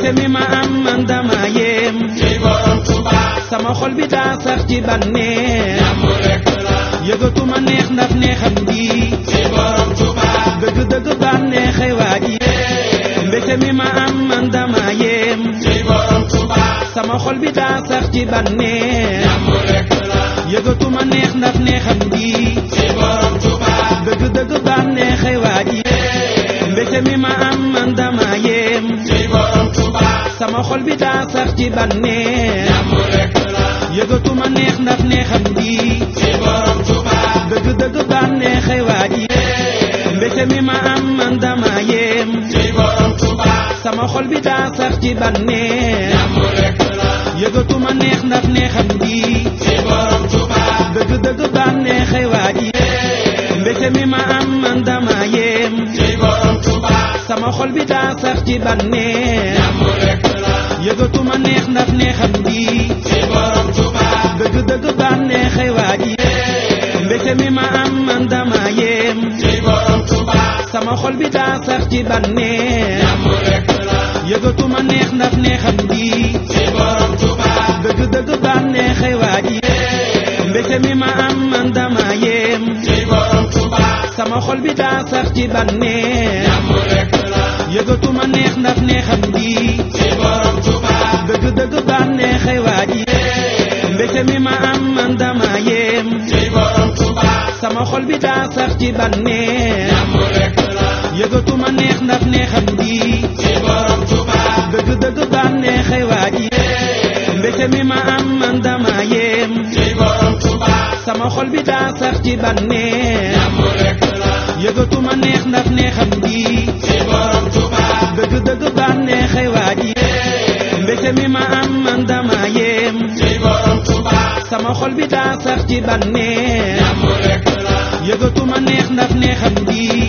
mbégte mi ma am man dama yéem ci borom Touba sama xol bi daa sax ci bànneex jàmm rekk la yëgatuma neex ndax neexam bi ci borom Touba dëgg-dëgg bànneexay waa ji mbégte mi ma am man dama yéem ci borom Touba sama xol bi daa sax ci bànneex jàmm rekk la yëgatuma neex ndax neexam bi ci borom Touba dëgg-dëgg bànneexay waa ji mbégte mi ma am man dama yéem ci borom Touba sama xol bi daa sax ci bànneex jàmm rekk la yëgatuma neex ndax neexam bi ci borom Touba dëgg-dëgg bànneexay waa ji mbégte mi ma am man dama yéem ci borom Touba sama xol bi daa sax ci bànneex jàmm rekk la yëgatuma neex ndax neexam bi ci borom Touba dëgg-dëgg bànneexay waa ji mbégte mi ma am man dama yéem ci borom Touba sama xol bi daa sax ci bànneex jàmm rekk la yëgatuma neex ndax neexam bi ci borom Touba dëgg-dëgg bànneexay waa ji mbégte mi ma am man dama yéem ci borom Touba sama xol bi daa sax ci bànneex jàmm rekk la yëgatuma neex ndax neexam bi ci borom Touba dëgg-dëgg bànneexay waa ji mbégte mi ma am man dama yéem ci borom Touba sama xol bi daa sax ci bànneex jàmm rekk la yëgatuma neex ndax neexam bi ci borom Touba dëgg-dëgg bànneexay waa ji mbégte mi ma am man dama yéem ci borom Touba sama xol bi daa sax ci bànneex jàmm rekk la yëgatuma neex ndax neexam bi ci borom Touba dëgg-dëgg bànneexay waa ji mbégte mi ma am man dama yéem ci borom Touba sama xol bi daa sax ci bànneex jàmm rekk la yëgatuma neex ndax neexam bi ci borom Touba dëgg-dëgg bànneexay waa ji mbégte mi ma am man dama yéem ci borom Touba sama xol bi daa sax ci bànneex jàmm rekk la yëgatuma neex ndax neexam bi